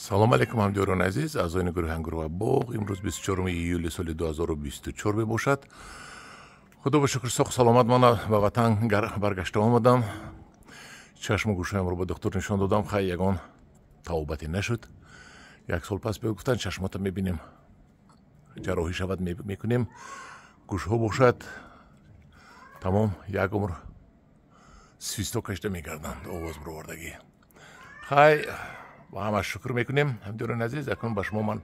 Салом алейкум, ҳамдиёрони азиз, аъзоёни гурӯҳи Ангур ва боғ. Имрӯз 24 июли соли 2024 мебошад. Худо ба шукр, соғ саломат мана ба ватан баргашта омадам. Чашму гӯшҳоямро ба духтур нишон додам. Хай, ягон тавбате нашуд. Як сол пас биё гуфтанд, чашмота мебинем, ҷарроҳӣ шавад мекунем, гӯшҳо бошад тамом як умр свисто кашида мегарданд, овоз бировардагӣ. Хай, ба ҳама шукр мекунем. Ҳамдиёрони азиз, акнун ба шумо ман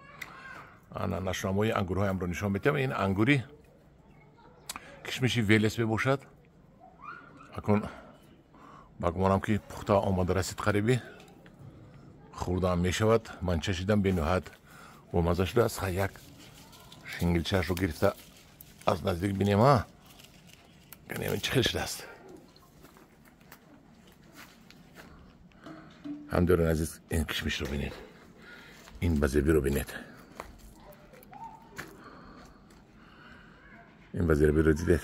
нашунамои ангурҳоямро нишон медиҳам. Ин ангури кишмиши Велес мебошад. Акнун ба гумонам ки пухта омода расид, қариби хӯрдаам мешавад. Ман чашидам, бениҳоят бомазза шудааст. Хай, як шингилчаашро гирифта аз наздик бинем, а чӣ хел шудааст. Ҳамдиёрони азиз, ин кишмишро бинед, ин базебиро бинед, ин базебиро дидед.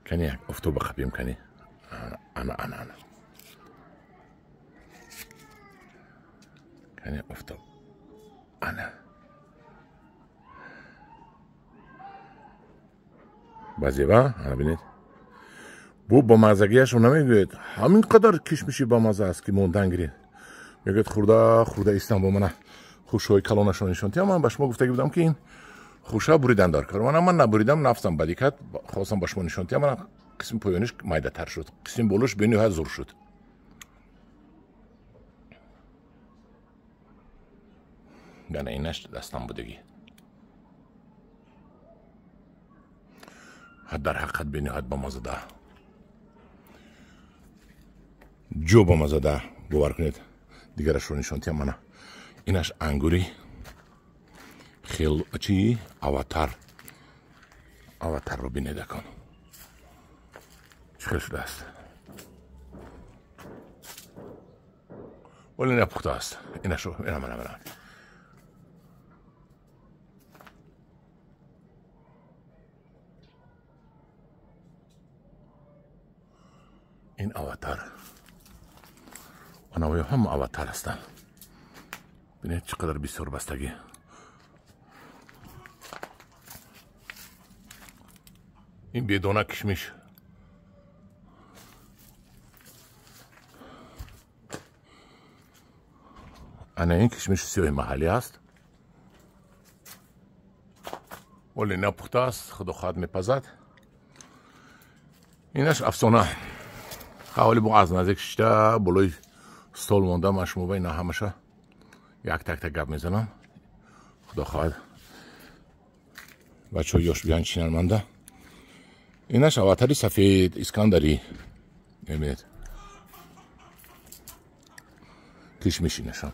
Кани як офтоба қапим, кани ана ана ана кани офтоб ана базеба. Ана бинед, бу ба маззагиашро намегӯед, ҳамин қадар кишмиши бамазза аст ки мондан гиред. Мегӯяд хӯрда хӯрда истам. Бо мана хушҳои калонашро нишон диҳам. Ман ба шумо гуфтагӣ будам ки ин хуша буридан дар кор. Мана ман набуридам, нафсам бадӣ кард, хостам ба шумо нишон диҳам. Мана қисми поёниш майдатар шуд, қисми болош бениҳоят зур шуд. Гана инаш дастам будагӣ. Дар ҳақиқат бениҳоят бамаззада, ҷо бамаззада, бовар кунед. Дигарашро нишон диҳам. Мана инаш ангури хел чи аватар, аватарро бинед акон чӣ хел шудааст. Вале напухта аст. Инашро ина мана мана ин аватар, анавоё ҳама аватар ҳастанд. Бинед чӣ қадар бисёр бастагӣ. Ин бедона кишмиш. Ана ин кишмиши сиёҳи маҳаллӣ аст, вале напухта аст, худо хоҳад мепазад. Инаш афсона. Ҳаволи бо аз наздик шишта болои стол монда. Ман шумо ба ина ҳамаша як так гап мезанам. Худо хоҳад бачаҳо ёш биён чинан манда. Инаш аватари сафед Искандарӣ, мебинед кишмиш инашам.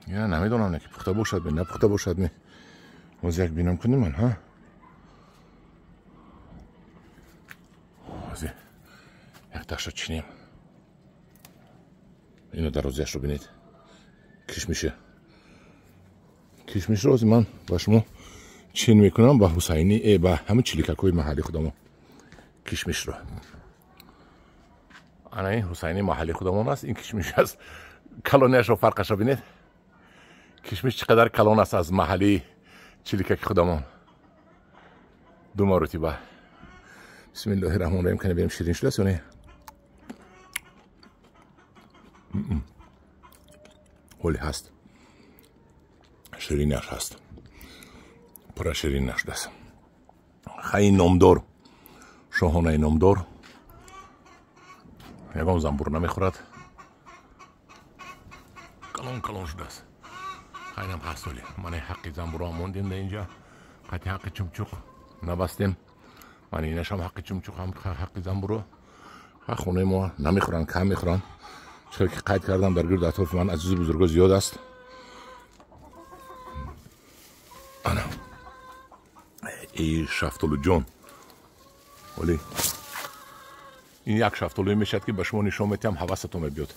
Я намедонам не ки пухта бошад ме напухта бошад ме. Ҳозир як бинам кунем ман, ҳа? Ҳозир як тахша чинем. Ино дарозияшро бинед. Кишмише. Кишмишро ҳозир ман ба шумо чин мекунам, ба Ҳусайни, ба ҳамин чиликакҳои маҳалли худамо кишмишро. Ана ин Ҳусайни маҳалли худамон аст. Ин кишмиш аст. Калонияшро фарқашро бинед. Кишмиш чӣ қадар калон аст аз маҳалли чиликаки худамон. Ду маротиба. Бисмиллоҳи раҳмони раҳим. Кани бинем ширин шудааст ё не? Ҳоли ҳаст, ширинаш ҳаст, пурра ширин нашудааст. Хай, номдор, шоҳонаи номдор, ягон занбур намехӯрад. Калон калон шудааст. Хайнам ҳаст ҳоли. Мана ҳаққи занбурҳо мондем дар инҷа, қатъи ҳаққи чумчуқ набастем. Мана инашам ҳаққи чумчуқ, ҳам ҳаққи занбурҳо. Ха, хонаи мо намехӯранд, кам мехӯранд. Чӣ ки қайд кардам, дар гирду атрофи ман азизу бузурго зиёд аст. Ана эй шафтолуҷон, ҳоли ин як шафтолуе мешавад ки ба шумо нишон медиҳам, ҳавасатон мебиёд.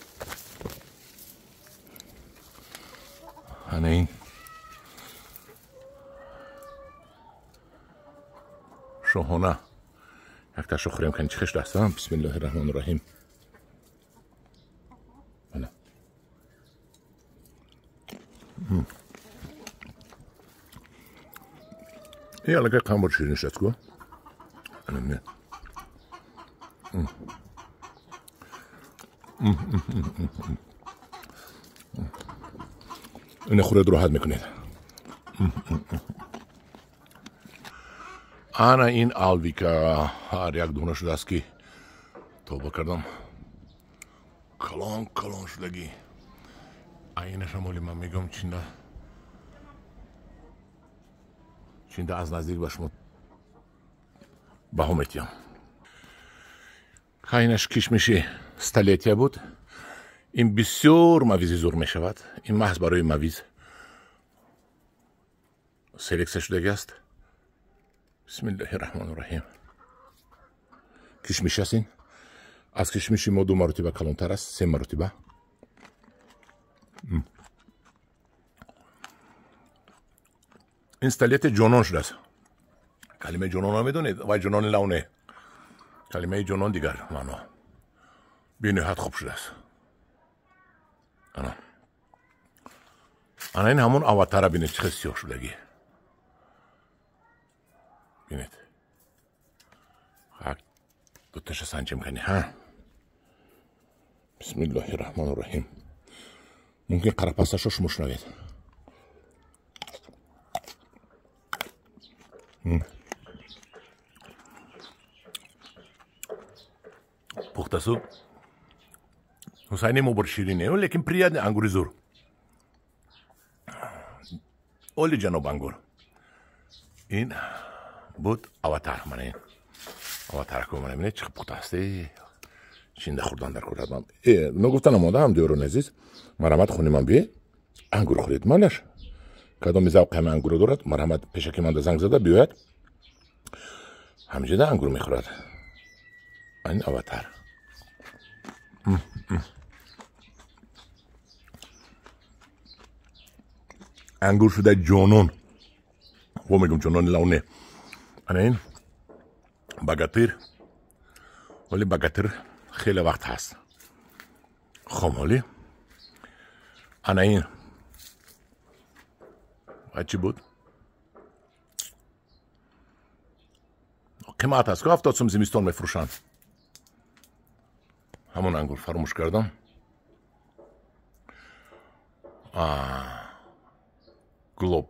Ана ин Шоҳона. Якташо хӯрем кани чӣ хел шудааст. Бисмиллоҳи раҳмони раҳим. Ана. Ин аллакай қанд бор ширин шудааст ку. Ана не. Ина хӯред, роҳат мекунед. Ана ин алвика ҳар як дона шудааст ки тоба кардам. Калон калон шудагӣ. Айнашам оли ман мегӯям чинда. Чинда аз наздик ба шумо баҳо метиҳам. Хайнаш кишмиши столетия буд. Ин бисёр мавизи зур мешавад. Ин маҳз барои мавиз селексия шудагӣ аст. Бисмиллоҳи раҳмони раҳим. Кишмиш аст ин. Аз кишмиши мо 2 маротиба калонтар аст, 3 маротиба. Ин столетия ҷонон шудааст. Калимаи ҷонон намедонед? Вай ҷонони лавне. Калимаи ҷонон дигар маъно. Бениҳоят хуб шудааст. Ана. Ана ин ҳамон аватара бинед чӣ хел сиёҳ шудагӣ. Бинед. Дуташа санҷем кани, ҳа? Бисмиллоҳи раҳмони раҳим. Мумкин қарапасташо шумо шунавед. Пухтасу. Ҳусайни мо бор ширине, лекин приятный ангури зур. Оли ҷаноб ангур. Ин буд аватар, мана ин. Аватар ку мана бинед чӣ пухта аст. Чинда хӯрдан дар кӯрад. Ногуфта намондаам, диёрони азиз, марҳамат хони ман биед, ангур хӯред, малаш. Кадоми завқи ҳама ангурро дорад, марҳамат пешаки манда занг зада биёяд. Ҳамҷода ангур мехӯрад. Ин аватар. Ангур шуда ҷонон. Во мегӯм ҷонони лавне. Ана ин багатир. Вале багатир хеле вақт ҳаст. Хом ҳоли. Ана ин ва чӣ буд? Қимат аст, ку 70 сум зимистон мефурӯшанд. Ҳамон ангур фаромӯш кардам. Глоб.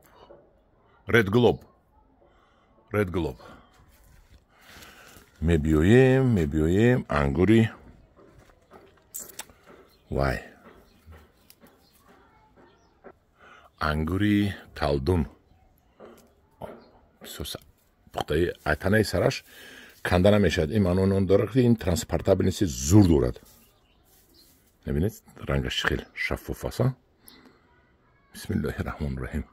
Ред глоб. Ред глоб. Мебиёем ангури вай. Ангури талдун. Пухтаи танаи сараш канда намешавад. Ин маъно он дорад, ки ин транспортабельности зур дорад. Мебинед, рангаш чӣ хел шаффоф аст. Бисмиллоҳи раҳмони раҳим.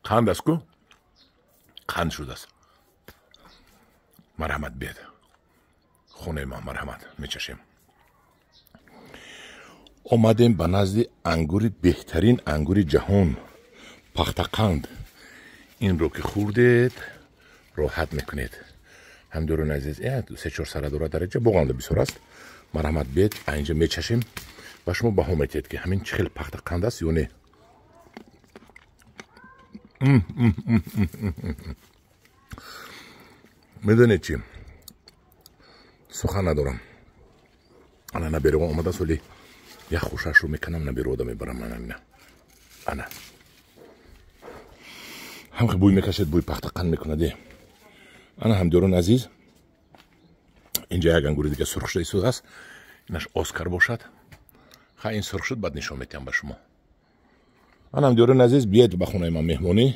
Қанд аст ку? Қанд шудааст. Марҳамат биед. Хонаи ман марҳамат, мечашем. Омадем ба назди ангури беҳтарин ангури ҷаҳон, пахтақанд. Инро ки хӯрдед, роҳат мекунед. Ҳамдиёрони азиз, 3-4 сара дорад дар инҷа, боғанда бисёр аст. Марҳамат биед, инҷа мечашем ва шумо баҳо метиҳед, ки ҳамин чӣ хел пахтақанд аст ё не. Медонед чӣ? Сухан надорам. Ана набереҳо омадааст, вале як хушашро мекунам, набереҳода мебарам. Ана ина. Ана. Ҳам ки бӯй мекашед, бӯи пахтақанд мекунад. Ана ҳамдиёрони азиз, инҷа як ангури дига сурх шуда истодааст. Инаш Оскар бошад. Ха, ин сурх шуд, баъд нишон метиҳам ба шумо. Ана ҳамдиёрони азиз, биед ба хонаи ман меҳмонӣ.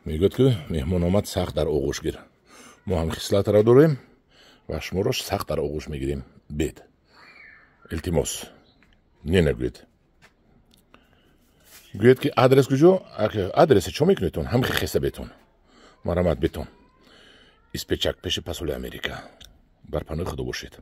Мегӯяд, ки меҳмон омад, сахт дар оғӯш гир. Мо ҳам хислатро дорем ва шуморо сахт дар оғӯш мегирем. Бед. Илтимос. Не нагӯед. Гӯед, ки адрес куҷо? Адресе чо мекунедтон? Ҳам хеста бетон. Марҳамат бетон. Испечак пеши посоли Америка. Дар паноҳи Худо бошед.